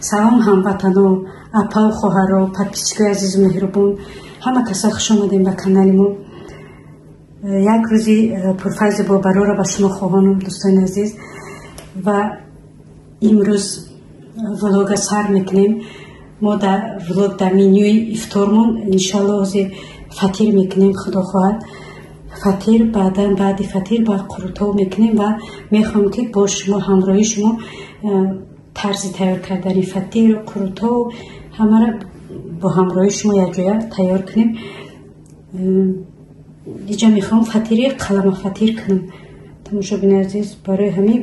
Салом ҳамватано, апау хоҳаро, подписчикои азизу меҳрубон, ҳама каса хуш омадем ба канали мо. Як рӯзи пурфайзу бобарора ба шумо хоҳонам, дӯстони азиз. Ва имрӯз влога сар мекунем. Мо дар влог дар менюи ифтормон иншалло ҳозир фатир мекунем, худо хоҳад. Фатир, баъдан баъди фатир ба қурутов мекунем ва мехоҳем ки бо шумо ҳамроҳи шумо тарзи тайёр кардани фатиру қурутов ҳамаро бо ҳамроҳи шумо якҷоя тайёр кунем. Иҷа мехоҳам фатири қалама фатир кунам. Тамошобини азиз, барои ҳамин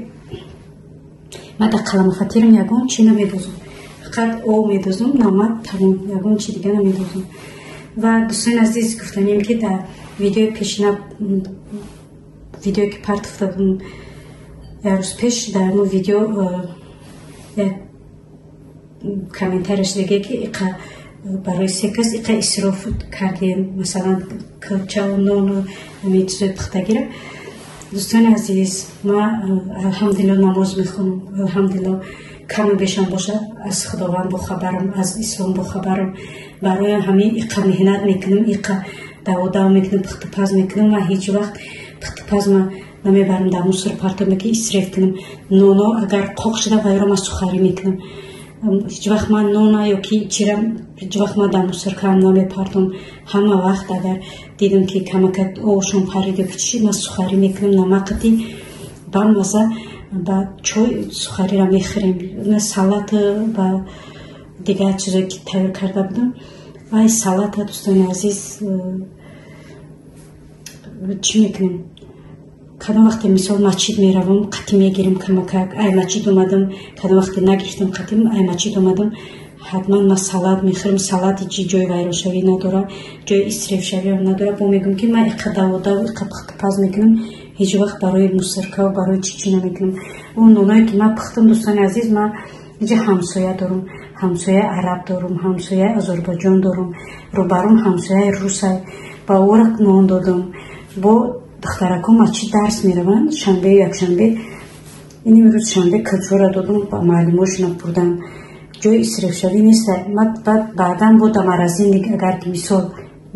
ман дар қалама фатирам ягон чи намедозам. Фақат об медозам, намак, тамом, ягон чи дига намедозам. Ва дӯстони азиз, гуфтанем ки дар видеои пешина, видеое ки партофта будам як рӯз пеш, дар мо видео як комментарияш диге ки иқа барои се кас иқа исроф кардем, масалан кӯлчаву нону ҳамин чизои пухтагира. Дӯстони азиз, ман алҳамдулилло намоз мехонам, алҳамдулилло каму бешам бошад аз Худованд бохабарам, аз ислом бохабарам. Барои ҳамин иқа меҳнат мекунам, иқа даводав мекунам, пухтупаз мекунам. Ман ҳеҷ вақт пухтупаз ма намебарам дар мусор партоб ки исроф кунам. Ноно агар қоқ шуда, вайро ман сухарӣ мекунам. Ҳеҷ вақт ман нона ё ки чира ҳеҷ вақт ман дар мусоркаам намепартом. Ҳама вақт агар дидам ки камакак овшон парид ё ки чӣ, ман сухарӣ мекунам, намақати бамаза ба чой сухариро мехӯрем, салат ба дигар чизое ки тайёр карда будам. Вай салата, дӯстони азиз, чӣ мекунем? Кадом вақте мисол масҷид меравам, қатӣ мегирам камакак. Ай масҷид омадам, кадом вақте нагирифтам қатим, ай масҷид омадам, ҳатман ман салат мехӯрам. Салат ҳеҷ ҷои вайроншавӣ надорад, ҷои исрофшавиам надорад. Бо мегӯям ки ман иқа даводав, иқа пухтупаз мекунам, ҳеҷ вақт барои мусоркаву барои чӣ чӣ намекунам. Он ноное ки ман пухтам, дӯстони азиз, ман иҷа ҳамсоя дорам, ҳамсояи араб дорам, ҳамсояи Озарбойҷон дорам, рӯбарум ҳамсояи русай, ба ӯра нон додам. Бо духтаракҳо масҷид дарс мераванд шанбею якшанбе. Ин имрӯз шанбе кӯлчора додам, ба муаллимошона бурдам. Ҷои исрофшавӣ нест. Баъдан бо да морозильник, агар ки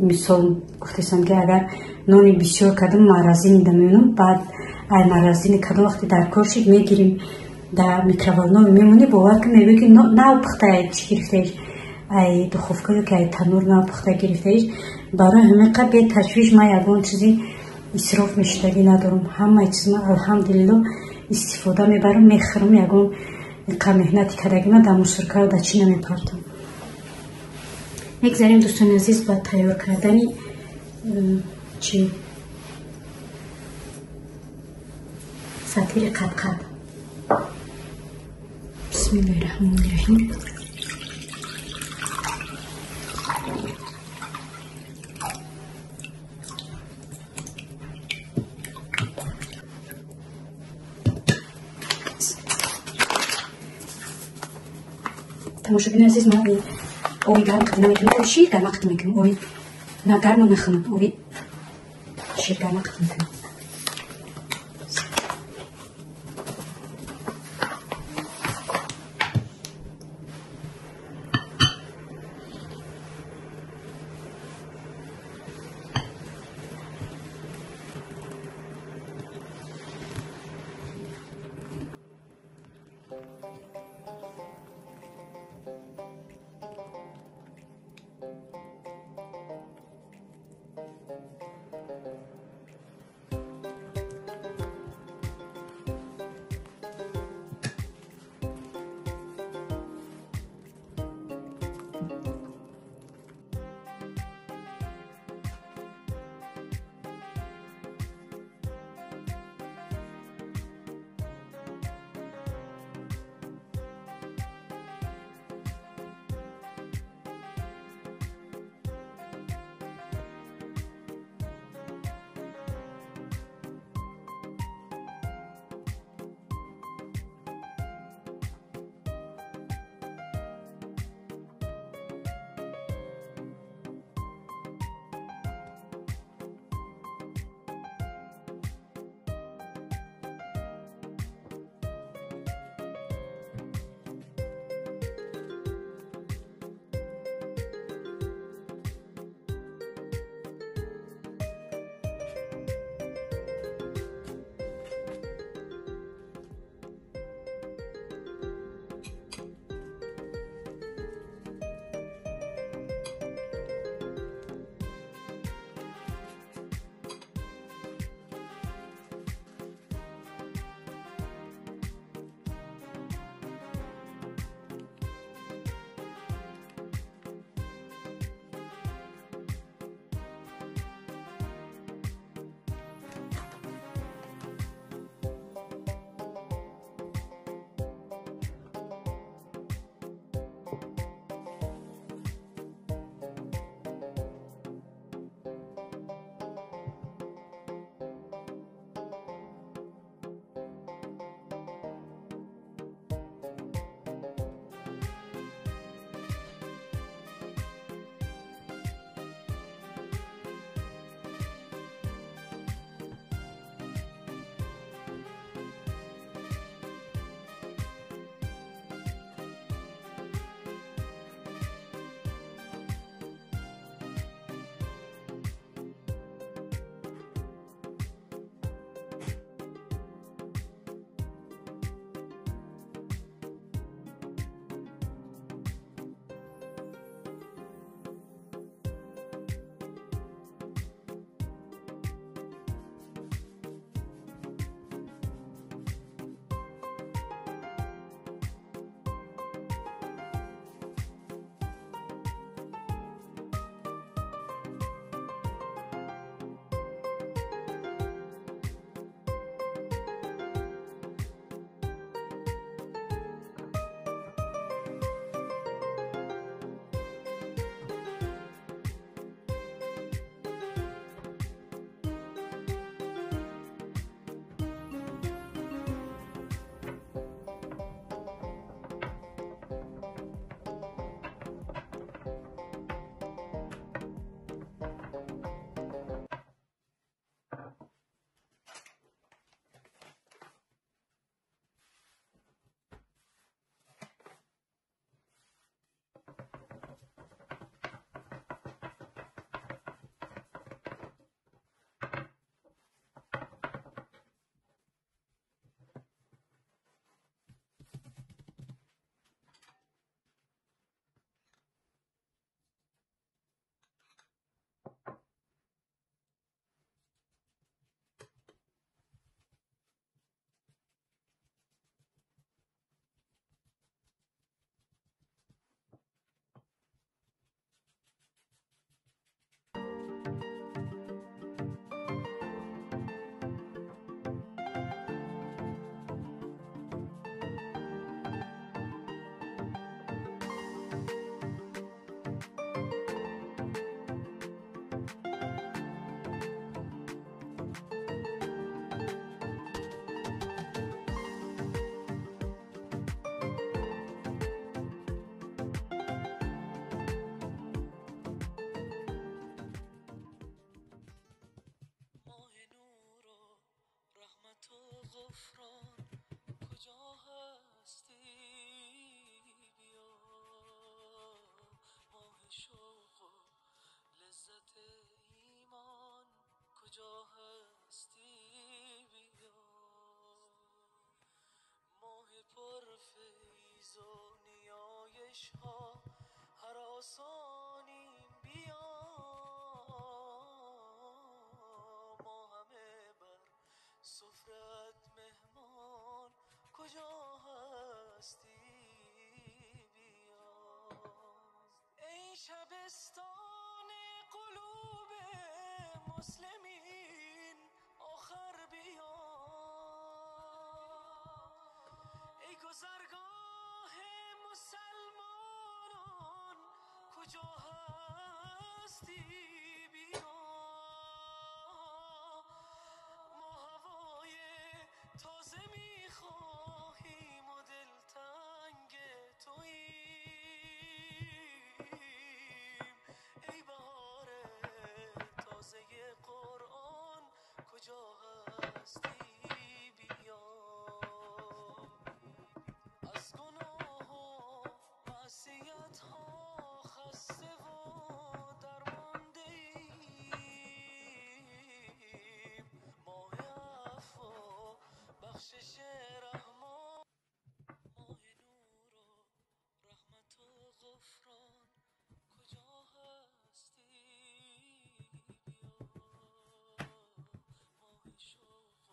мисол гуфтесам ки агар нони бисёр кардам, морозильник да мемонам. Баъд ай морозильник кадом вақте дар кор шид, мегирим, дар микроволновый мемонӣ, бовар кун, мегӯӣ ки нав пухтаи чӣ гирифтаиш, ай духовка ё ки ай танур нав пухта гирифтаиш. Барои ҳамин қадр беташвиш ман ягон чизи исроф мешудагӣ надорам. Ҳамаи чиз ман алҳамдулилло истифода мебарам, мехӯрам. Ягон иқа меҳнати кардагима дар мусоркаро дар чӣ намепартам. Мегзарем, дӯстони азиз, ба тайёр кардани чӣ фатири қадқад. Бисмиллоҳи раҳмони раҳим. Тамошобини азиз, ман оби гарм қадӣ намекунам, оби шир гарма қадӣ мекунам. Оби на гарму на хунук, оби шир гарма қадӣ мекунам. کجا هستی بیا. ماه پر فیض و نیایش ها هراسانیم بیا. ما همه بر سفرت مهمان کجا هستی بیا. ای شبستان قلوب مسلمین آخر بیا. ای گذرگاه مسلمانان کجا هستی بیا. ما هوای تازه میخواهیم و دلتنگ توییم. ای بهار تازه قرآن کجا هستی بیا. از گناه و معصیت ها خسته و درمانده ایم. ماه عفو و بخشش رحمان، ماه نور و رحمت و غفران کجا هستی بیا. ماه شوق و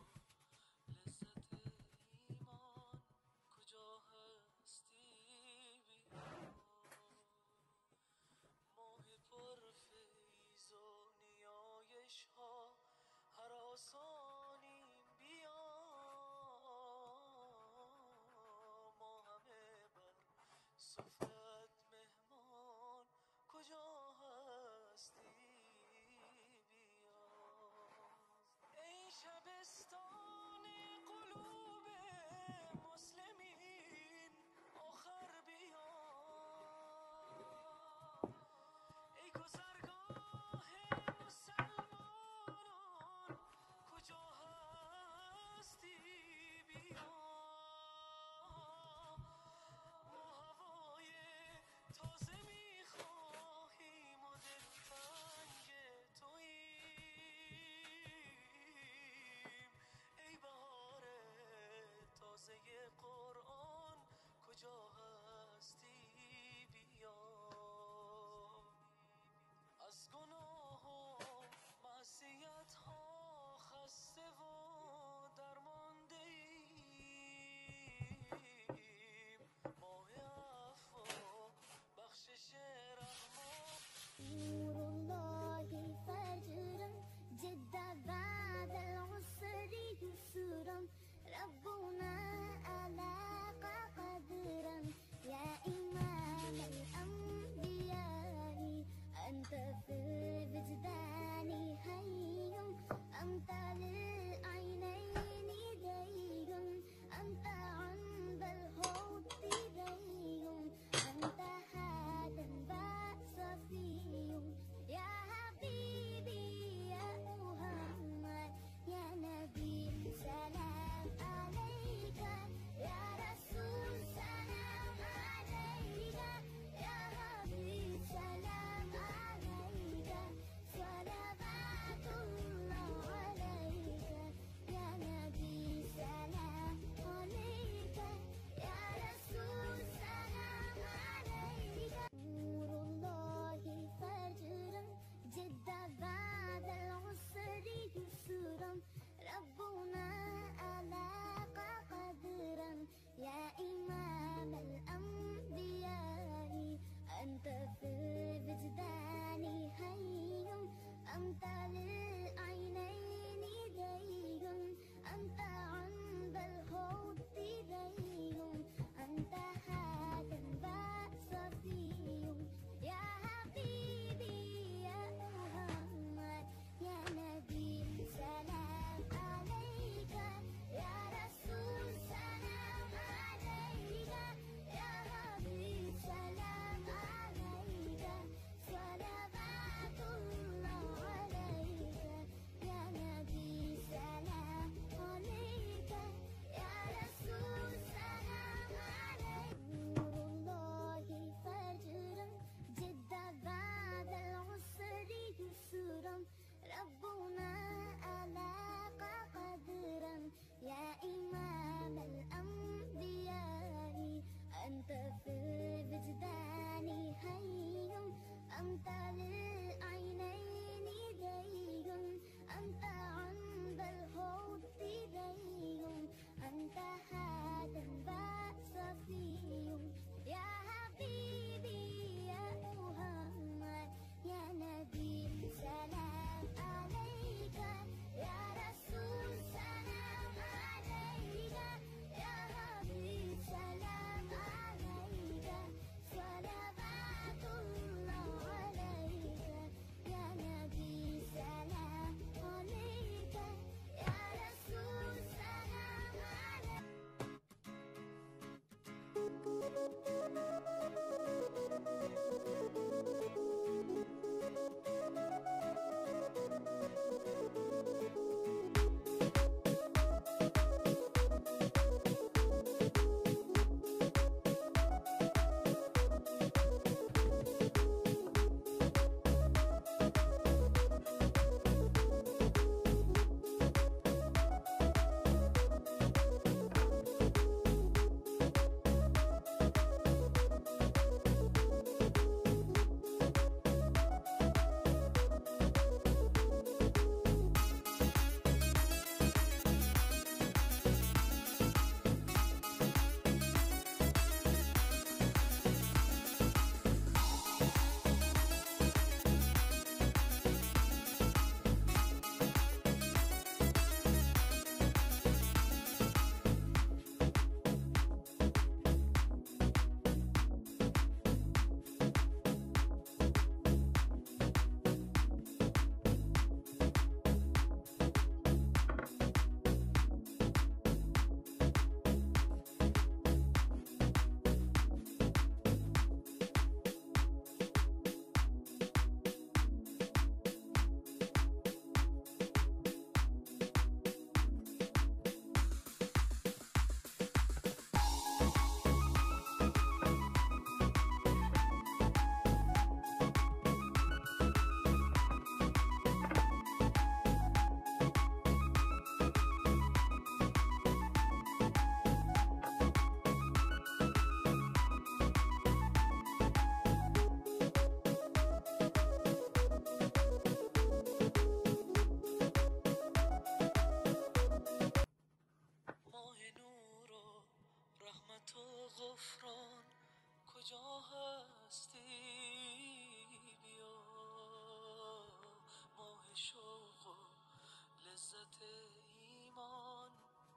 لذت ایمان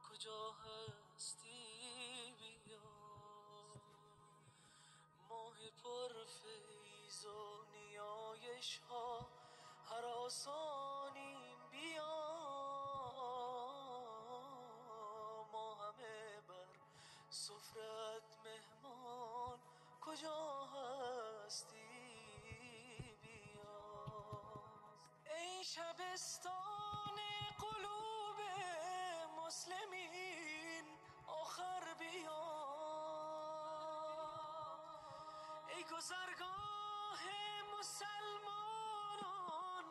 کجا هستی بیا، ماه پر فیض و نیایش ها هراسانیم بیا، ما همه بر سفرت مهمان کجا هستی بیا. ای شبستان قلوب مسلمین آخر بیا، ای گذرگاه مسلمانان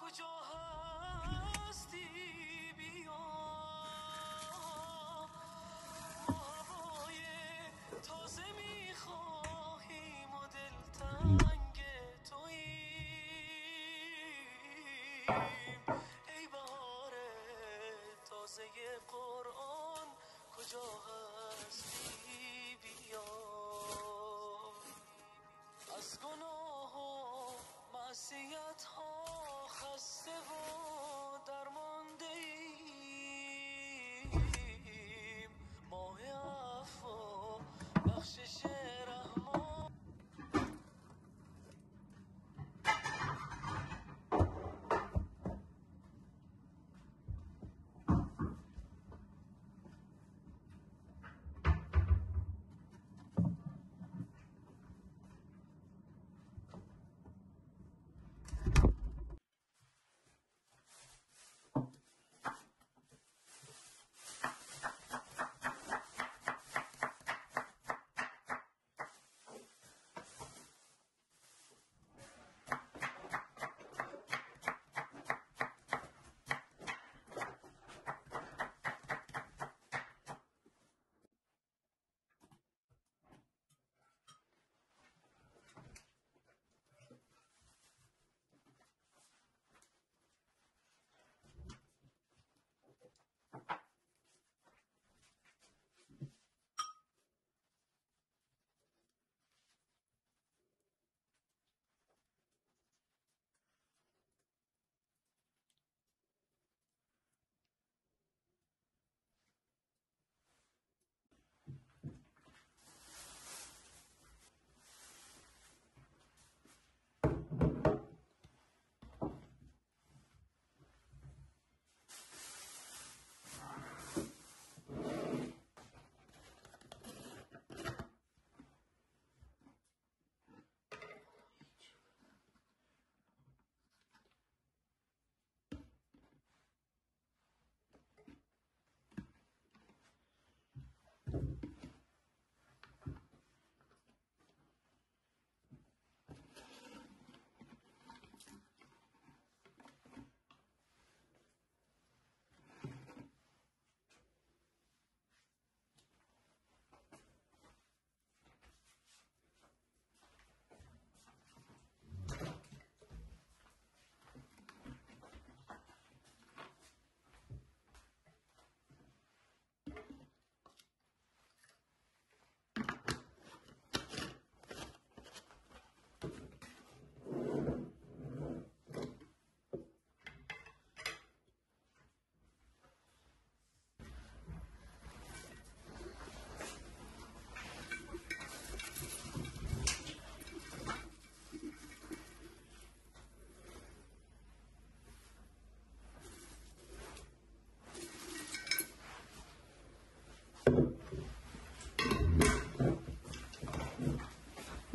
کجا هستی بیا، ما هوای تازه میخواهیم و دلتنگ توییم، ای بهار تازه قرآن کجا هستی بیا. از گناه و معصیت ها خسته و درمانده ایم، ماه عفو و بخشش رحمان.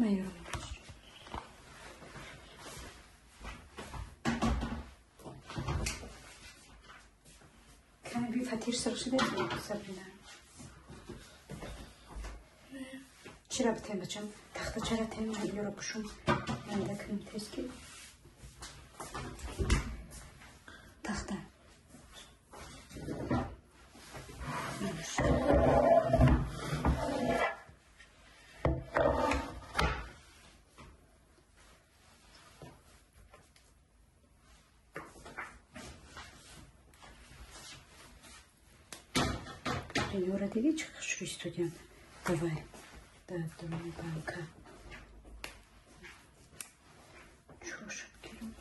Майором. Каме би фатир сурх шуда Сабрина. Чира битем бачам? Тахта чара тем ёро пушум. Манда кунем тез ки. Тахта. Юра, диги чӣ хушрӯ истодиям. Давай. Да, дуруни банка. Чошиб гирам.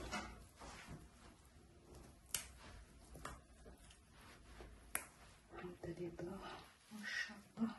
Алҳамдулиллоҳ. Машаллоҳ.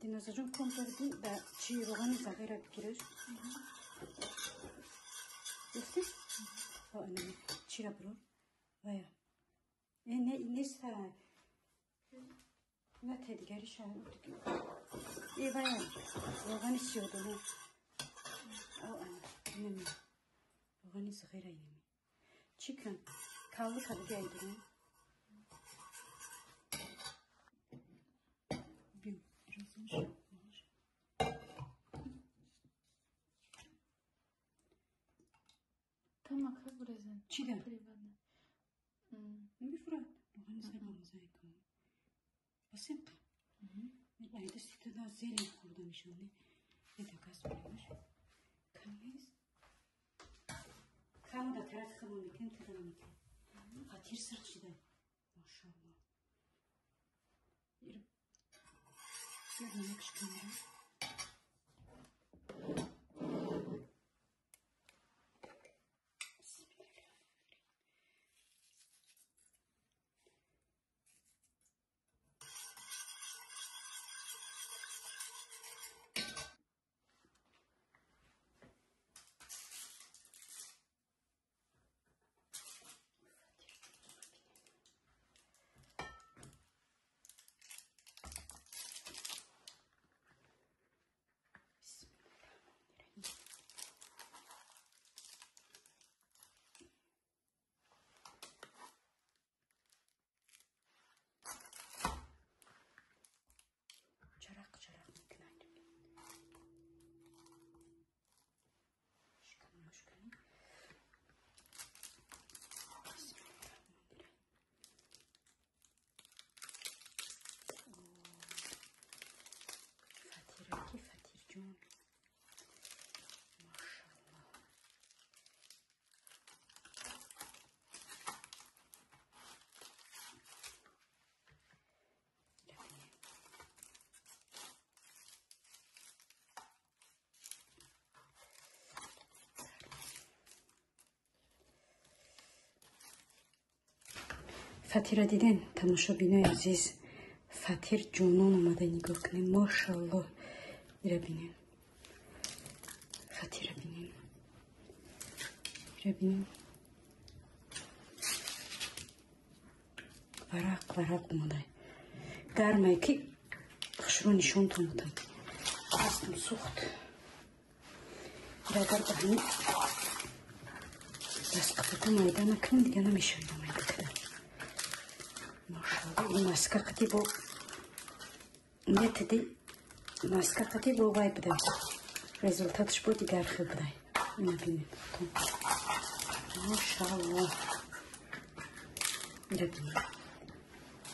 Динозаҷон ком кардӣ да чи роғани зағира бигираш? Гуфтӣ? Чира бирор? Вая. Не, неста. На те дигариша. Э, вая. Роғани сиёдона. Инами. Роғани зағира инами. Чӣ кун? Каллы кадиги айдурам. Бил. Там как брезен? Чида? Приватно. Бифурат. Роғани зағира мозаика. Басем? Айда ситада зелень хӯрда мешавад. Это газ понимаешь? Камез. Кам да тарафи худмон мекунем, туда намекунем. Фатир сирх шида. Машаллоҳ. Намакш камера. Фатира диден, тамошобинои азиз, фатир ҷонон омада, нигоҳ кунем, мошаллоҳ. Ира бинем, фатира бинем, ира бинем, варақ варақ омада, гармае ки хушрӯ нишонтон додам. Дастам сӯхт. Ира агар ба ҳамин дастқапака майда накунем, дига намешавад майда кардан. Мошаллоҳ, ин маска қати бо методи маска қати бо вай буда, результатш бо дигар хел буда. Ина бинед, мошаллоҳ, ира бинед,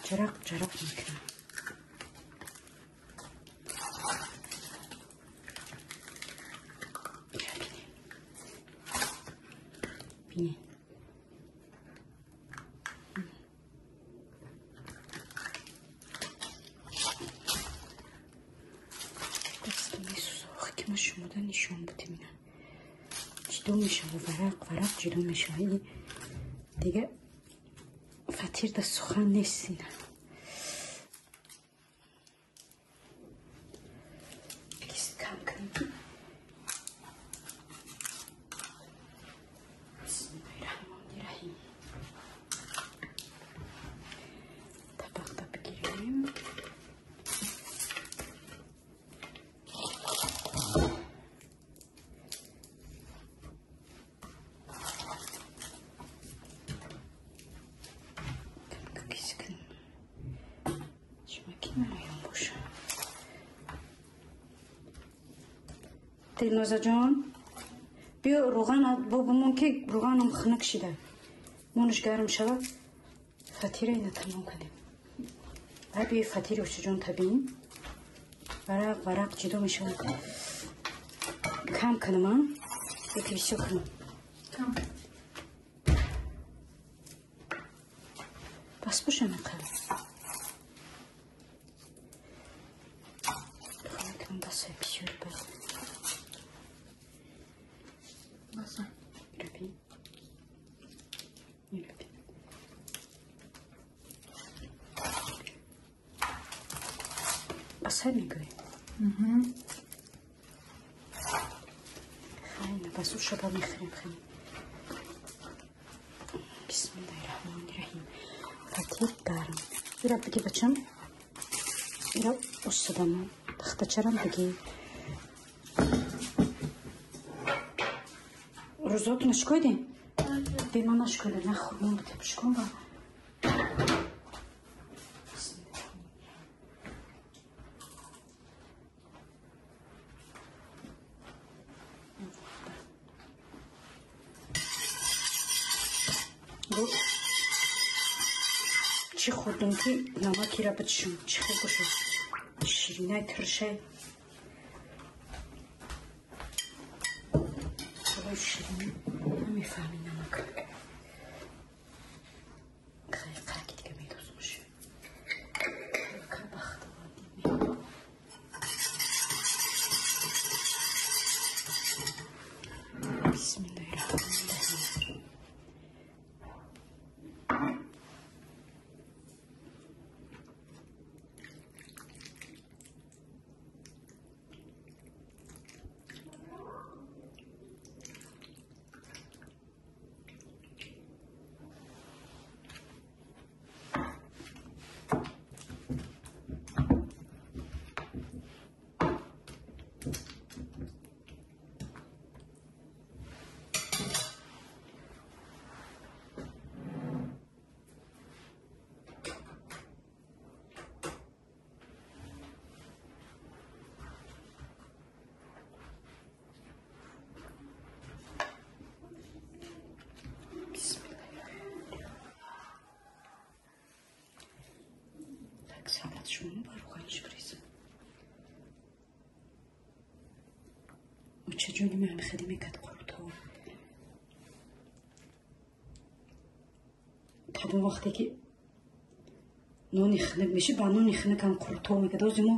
ҷарақ ҷарақ мекунад. Ира бинед, бинед. Шумода нишон будем, ина ҷидо мешава, варақ варақ ҷидо мешава. Ини дига фатир да сухан нест. Ина кист кам кунем ки. Бисмиллоҳи раҳмони раҳим. Табақда бигирем. Дилнозаҷон, биё рӯған бобумон, ки рӯғанам хунук шида, монаш гарм шавад. Фатира ина тамом кунем. Ай, биё фатири очаҷон табин, варақ варақ ҷидо мешавад. Кам кунам, а яки бисёр кунам? Кам. Бас боша меқаб кунам, басай бисёр бас. Баса. Ира бин, ира бин. Басай мегӯӣ? Хайна, бас ушаба мехӯрем. Хай, бисмиллаҳи раҳмони раҳим. Фатир гарм. Ира биги, бачам, ира усадамо тахтачарам биги. Рӯзотона шикоидем? Бема нашикоида, нахӯрмон бутем, шикон ба. Чӣ хӯрдум ки намакира бичшум, чӣ хел бошад, ширинай тиршай, ширин намефаҳми намак. Қараки дига медозмуш. Бахтавандӣ. Бисмиллаҳи раҳмони раҳим. Так, салат шумо ба рӯғанаш бирезам. Очаҷони ман ҳамихеле мекард қурутҳо. Кадом вақте ки нони хунук мешид, ба нони хунукам қурутҳо мекард. Ози мо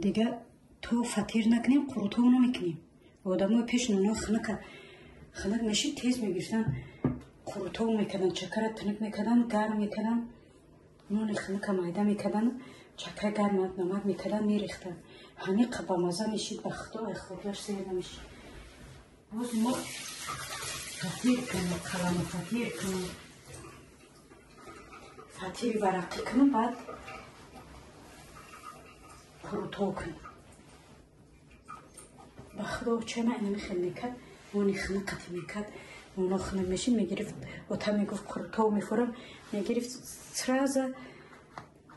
дига то фатир накунем, қурутҳо намекунем. Одамои пеш ноно хунук мешид, тез мегирифтан, Қурутов мекардан, чакара тунук мекардан, гарм мекардан, нони хунука майда мекардан, чакаи гарм намак мекардан, мерехтан. Ҳамиқа бамаза мешид, ба худо ай хӯрдаш сер намешид. Боз мо фатир кунем, қаламу фатир кунем, фатири варақӣ кунем, баъд қурутов кунем. Ба худо чай ма инами хел мекард, нони хунук қатӣ мекард, ноно хунук мешид, мегирифт, ота мегуфт қурутов мефурам, мегирифт сразу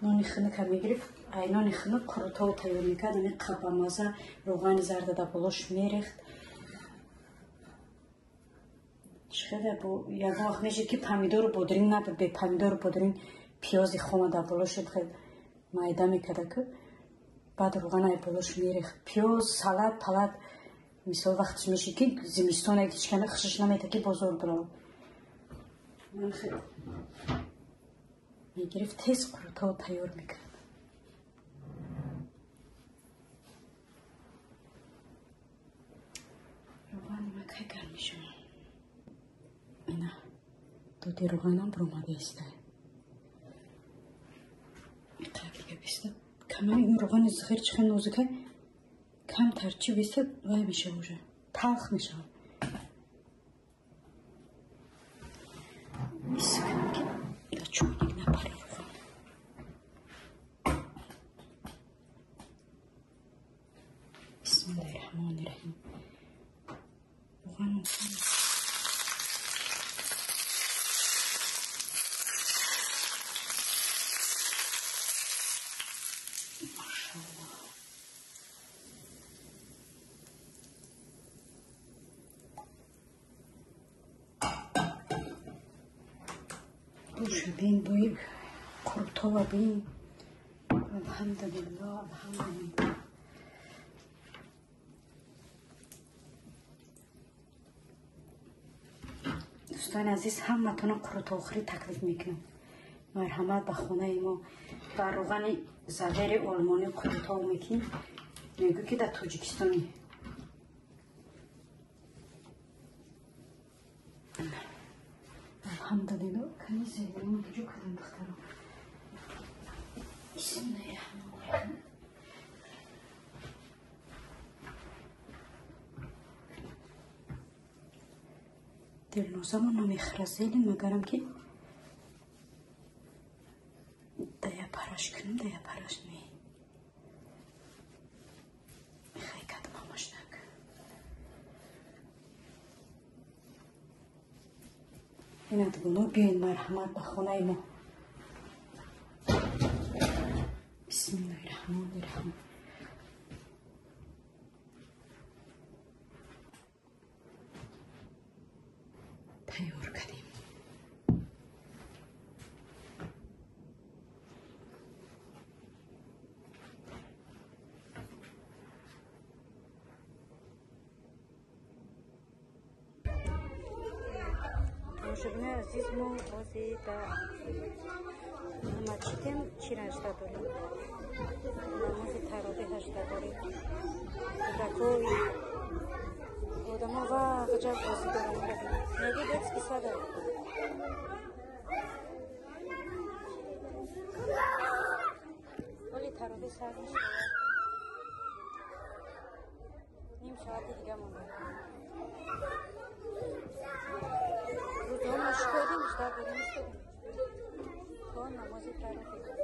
нони хунука мегирифт, ай нони хунук қурутов тайёр мекард, ами қабамаза равғани зарда дар болош мерехт. Хеле бо ягон вақт мешид ки помидору бодринг набуд, бе помидору бодринг пиёзи хома дар болош хел майда мекарда ки баъд равған ай болош мерехт. Пиёз, салат, палат мисол вақтш мешид ки зимистон ҳечкана хушаш намеда ки бозор бирав. Ман хел мегирифт, тез қурутов тайёр мекард. Равғани ма кай гарм мешавад? Ина дуди равғанам баромада иста. Иқак дига биста. Камаи ин равғани зихир чӣ хел нозука, камтар чӣ биста вай мешава уже, талх мешава. Исакам ки дар чойник напара равған. Бисмиллаҳи раҳмони раҳим. Равғанам бин бӯи қурутова бин. Алҳамдулиллоҳ, алҳамдулиллоҳ. Дӯстони азиз, ҳаматонро қурутовхӯрӣ таклиф мекунам. Марҳамат ба хонаи мо. Ба равғани завери олмонӣ қурутов мекунем. Мегӯ ки дар Тоҷикистони. Алҳамдулиллоҳ, кани зебои куҷо кардам духтаро? Бисмиллаҳи раҳмони раҳим. Дилнозамо намехӯра зелен, магарам ки дая параш кунам, дая параш не. Мехай кадам ҳамаш так. Ина дугоно, биёед марҳамат ба хонаи мо. Бисмиллаҳи раҳмони раҳим. Тайёр кардем. Тамошобинои азиз, мо бози дар масҷидем чира ҳажда дорем, намози таровеҳ ҳажда дорем. Кӯдакои одамо ва ғаҷаб бозӣ доранд. Меги детский сад. Оли таровеҳ сар мешавад. Ним соати дига монда. Рӯзҳо мо шикодем, жда дорем, истодем то намози таровеҳ.